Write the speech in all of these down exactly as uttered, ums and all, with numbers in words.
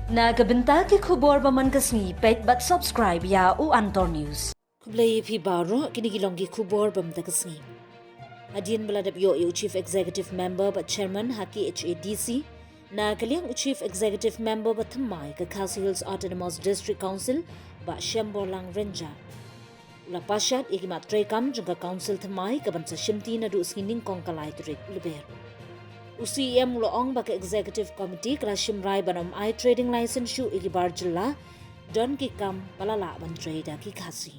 Na ka bynta ki khubor ba man ka sngi, peit bad subscribe ïa u Antor News. Khublei ïa phi baroh, kine ki long ki khubor ba man ka sngi. Hadien ba la dep ïoh ïa u Chief Executive Member bad Chairman ha K H A D C, na ka liang u Chief Executive Member ba thymmai ka Khasi Hills Autonomous District Council, Bah Shemborlang Rynjah, u la pashad ïa ki mat treikam jong ka Council thymmai ka ban sa shimti naduh sngi Nyngkong ka lai tarik Lber. U C E M u la ong ba ka Executive Committee ka la shim rai ban ym ai trading license shuh ïa ki bar jylla, don ki kam ba la lah ban trei da ki Khasi.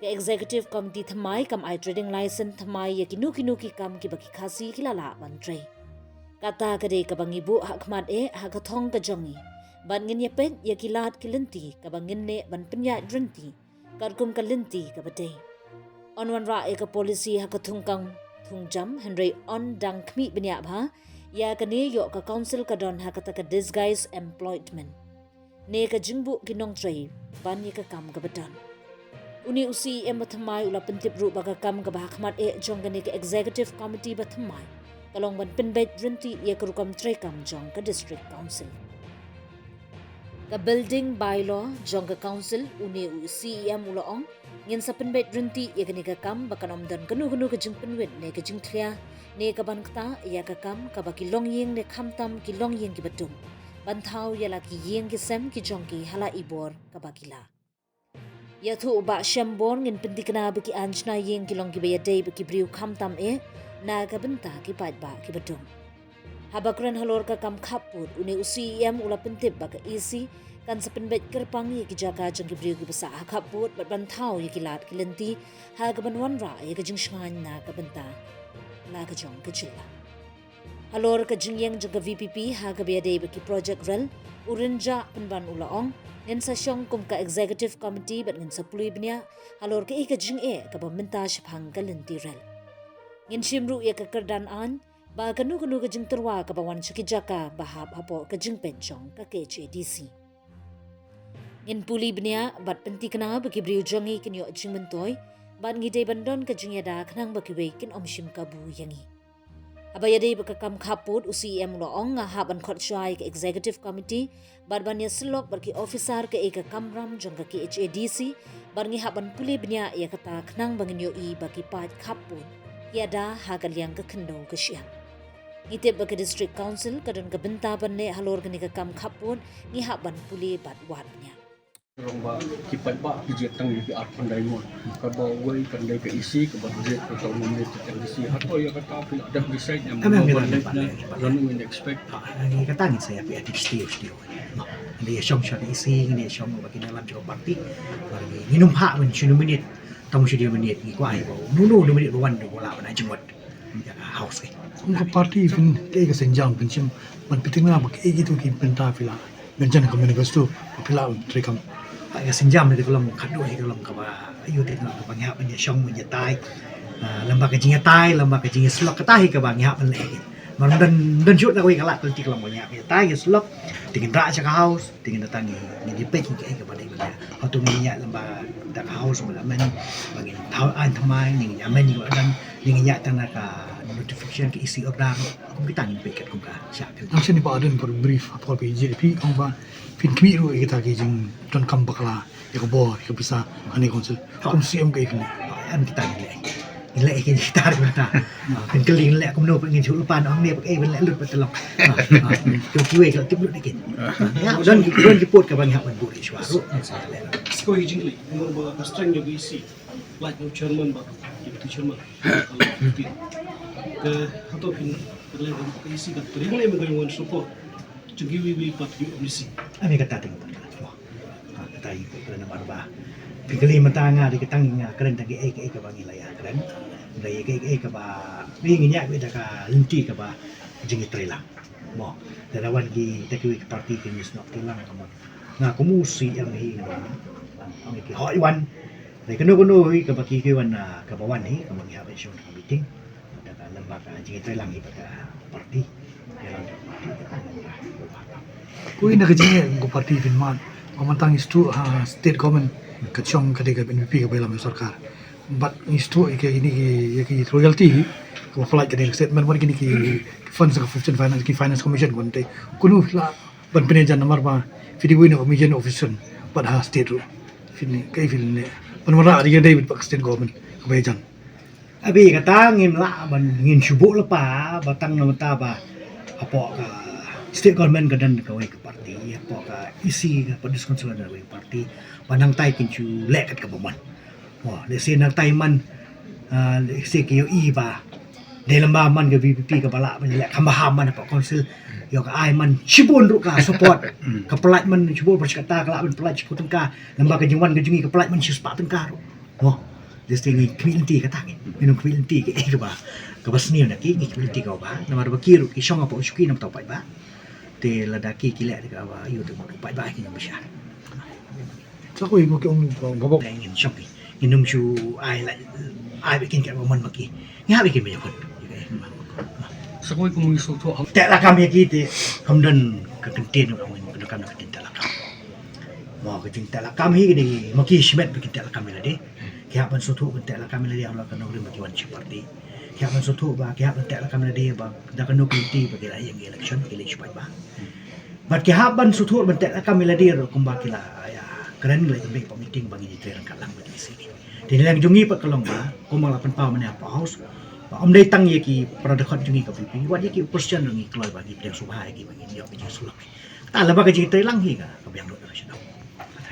Ka Executive Committee thymmai kam ai trading license thymmai ïa kino kino ki kam kiba ki Khasi ki la lah ban trei. Kata ka dei kaba ngi buh ha khmat eh ha ka thong ka jong ngi. Bad ngin ïa peit ïa ki lad ki lynti kaba ngin neh ban pynïaid rynti katkum ka lynti kaba dei. Yn wanrah ïa ka policy ha ka thungkang thungjam, hynrei yn dang khmih bniah bha ïa kane, ïoh ka Council ka don ha kata ka disguise employment, ne ka jingbuh ki nongtrei ban ïa ka kam kaba don. Une u C E M ba thymmai u la pyntip ruh ba ka kam kaba ha khmat eh jong kane ka Executive Committee ba thymmai ka long ban pynbeit rynti ïa ka rukom treikam jong ka District Council. Ka Building Bylaw jong ka Council, une u C E M u la ong, ngin sa pynbeit rynti ïa kane ka kam ba kan ym don kano kano ka jingpynwit ne ka jingtlia ne ka ban ktah ïa ka kam kaba ki longïing ne khamtam ki longïing kiba dum, ban thaw ïa la ki ïing ki sem ki jong ki ha la i bor kaba ki lah. Ïathuh u Bah Shembor, ngin pynthikna ba ki aiñ shna ïing ki long kiba ïadei bad ki briew khamtam eh na ka bynta ki paidbah kiba dum. Haba kren halor ka kam khappud, une u C E M u la pyntip ba ka E C kan sa pynbeit kyrpang ïa ki jaka jong ki briew kiba sah ha khappud bad ban thaw ïa ki lad ki lynti ha ka ban wanrah ïa ka jingshngaiñ na ka bynta la ka jong ka jylla. Halor ka jingïeng jong ka V P P ha kaba ïadei bad ki project rel, u Rynjah Pynban u la ong, ngin sa shong kum ka Executive Committee bad ngin sa pule bniah halor kaei ka jingeh kaba mynta shaphang ka lynti rel. Ngin shim ruh ïa ka kyrdan aiñ ba kano kano ka jingtyrwa kaba wan sha ki jaka ba hap hapoh ka jingpeit jong ka K H A D C. Ngin pule bniah bad pynthikna ba ki briew jong ngi kin ïoh jingmyntoi, bad ngi dei ban don ka jingïada khnang ba kiwei kin ym shim kabu ïa ngi. Haba ïadei bad ka kam khappud, u C E M u la ong, nga hap ban khot shuwa ïa ka Executive Committee bad ban ïasyllok bad ki officer kaei ka kamram jong ka K H A D C, bad ngi hap ban pule bniah ïa kata khnang ba ngin ïohi ba ki paid khappud ki ïada ha ka liang ka khyndew ka shyiap. Ngi tip ba ka District Council ka don ka bynta ban leh halor kane ka kam khappud, ngi hap ban pule bad wad bniah. Long ba ki paidbah ki jied tang ïa ki ar khyndai ngut. Kaba wei kan dei ka E C, kaba jied ka tang mynta ka L D C. Hato ïa kata phi la dang decide ïa, em, em, em, em, em, em, lano ngin expect. Ha, ïa kata ngin sa ïa phi adik stiu stiu. Ngi ïa shong sha E C, ngi ïa shong ba ki nongïalam jong ka party. Ba ngi, ngin ym phah ban shano minit, tang shano minit ngi kwah ïa ba uno uno minit ba wan da ba la ban ai jingmut. Ïa ka house ke. Kum ka party phin, kaei ka sienjam phin shim ban pynthikna ba kaei kito ki bynta phi la pynjan ha ka manifesto ba phi la treikam? Ha, ka sienjam ne ka long khatduh hi ka long kaba aiu te ka long kaba ngi hap ban ïa shong ban ïa tai. Ah, lem bad ka jingïatai, lem bad ka jingïasyllok, kata hi kaba ngi hap ban leh. Mar ym don, ym don shuh da kawei ka lad ka lynti, ka long ba ngi hap ïa tai ïasyllok. Te ngin rah sha ka house. Te ngin da tang ngin, ngin ïa peit ngin kaei kaba dei ba dei. Hato ngin ïa lem bad da ka house ba la amend, ba ngin thaw aiñ thymmai, ngin ïa amend ïa ka order, ngin ïa tang na ka notification ka E C order. Kum kita ngin peit katkum ka shah ka. Nang shane ba ardent for brief, ha por phi jied phi ong ba phin khmih ruh ïa kita ki jingdonkam bakla ïa ka bor, ïa ka pisa, ha ne council. Kum C M kaei phin leh? Em, kita ngin leh. Ngin leh ïa kita ruh kata. Ah, phin kylli ngin leh kumno, ngin shu lypa noh hangne, ba kaei ban leh lut ba te long. Ah, ah, kiwei ki la tip lut ïa ki. Ah, ïa, don ki, don ki pud kaba ngi hap ban buh ïa shuwa ruh. Sa leh. Sa kawei ka jingkylli, namar ba ka strength jong ka E C, lait na u chairman bad deputy chairman. Ka hato phin, ka leh ka E C ka trei leh mynta wan support jong kiwei kiwei pat ki M D C. Ani kata teng teng. Ha, kata ïa ka kren namar ba phi kylli mynta nga dei ka tang nga kren tang kiei kiei kaba ngi la ïa kren. Dei kiei kiei kaba ngi ïa da ka lynti kaba jingïatreilang. Mo, lada wan kita kiwei ki party kin ïasnoh treilang kaba nga kum u C M hi nga ong ki hoi wan. Dei kano kano hi kaba ki ki wan, ah, kaba wan hi kaba ngi hap ban shong ka meeting. Da ka lem bad ka jingïatreilang hi bad ka party. Ïalang ka party. Ko ïa na ka jingeh ko party phin mad. Ko mynta ngi sdang ha state government ka shong ka dei ka N P P kaba ïalam ïa sorkar. Bad ngi sdang ïa ka ini ki, ïa ki royalty hi. Ko pynlait ka dei ka state, man wan kini ki funds ka fifteen finance, ki finance commission wan te. Kunu la Ban pynïajan namar ba phi dei uwei na u major officer bad ha state ruh. Phi ne, kaei phi leh? Ban wanrah ïa ka dei bad ka state government kaba ïajan. Abi kata ngim lah ban ngin shu buh lypa ba tang namar ba hapoh ka state government ka don kawei ka party, hapoh ka E C ka District Council ka don kawei ka party, ba nangtai kin shu leh kat kaba mon. Mo, lehse nangtai man, ah, lehse ki ïohi ba dei lem ba man ka V P P kaba lah ban leh kham bha man hapoh council. Ïoh ka ai man shibun ruh ka support. Ka pynlait man shibun, ba shi katta ka lah ban pynlait shiphew tyngka. Lem ba ka jingwan ka jong ngi ka pynlait man shispah tyngka ruh. Mo, lehse ngi khmih lynti kata, ngi, ngi nym khmih lynti kaei kaba, kaba sniew na ki, ngi khmih lynti kaba bha. Namar ba ki ruh ki shong hapoh shuki namar u paidbah. Te lada ki ki leh da kaba aiu te mo u paidbah ki nang bishar. Sa kawei mo ki ong ba, ba, ba. Ngi ngin shong ki. Ngin nym shu ai la, ai bad kin kaba mon bad ki. Ngi hap ïa kin ba ïakhun. Sa kawei kum ngi sngewthuh. Teh lakam ïa ki te kam don ka kyntien, kam don ka kyntien teh lakam. Mo, ka jingteh lakam hi ka dei, mo, ki shimet ba kin teh lakam ïa lade. Ki hap ban sngewthuh ban teh lakam ïa lade, ym lah ka nongrim ba ki wan sha party. Ki hap ban sngewthuh ba, ki hap ban teh lakam ïa lade ba da kano ka lynti ba ki la ïeng election, ki la ïeng shu paidbah. Bad ki hap ban sngewthuh ban teh lakam ïa lade ruh kumba ki la, ïa, kren, ki la ïeng ha meeting ba ngin ïatrei ryngkat lang bad ki E C. Te na liang jong ngi pat ka long ba, kumba la pynpaw mynne hapoh House, ba ym dei tang ïa ki para dkhot jong ngi ka V P P, wat ïa ki opposition ruh ngi kloi ba ngi pdiang sngewbha ïa ki ba ngin ïoh ka jingsulok. Kata laba ka jingtrei lang hi ka, ka biang lut ka sha dong.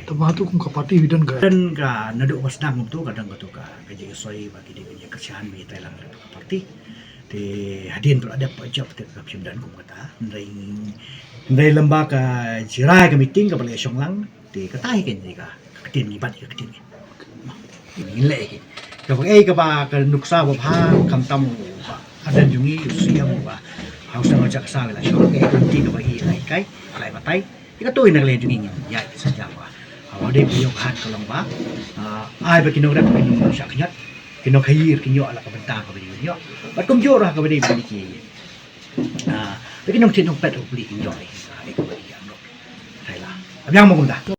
Te ba tu kum ka party phi don ka. Don ka naduh ba sdang kumtu ka don katu ka, ka jingsoi ba ki dei ban ïa kyrshan ba ïa trei lang ka party. Te hadien pat la dep pat jop te ka phim don kum kata. Hynrei, hynrei lem ba ka Jrai ka meeting kaba la shong lang. Te kata hi ka jingka, ka ktien ngi bat ka ktien ngi. Ngin leh ki. Kaba ei kaba ka nuksa ba bha khamtam u ba. Hadan jong ngi u siem u ba. Hausa ngajak sa la shong ka ktien kaba i la kai, la batai. Ïa katu ïa na ka liang jong ngi ngin ïa ki sa jam ba. Hawa dei ba ïoh ka hat ka long ba. Ah, ai ba ki nongrep ki nongshah khñiot. Ki nongkhaïi kin ïoh la ka bynta kaba dei ïoh. Bad kumjuh ruh kaba dei ba ki. Ah, ba ki nongthied nongpet ruh kin ïoh. Ai kaba dei ïa. Thailand. Abiang mo kumta.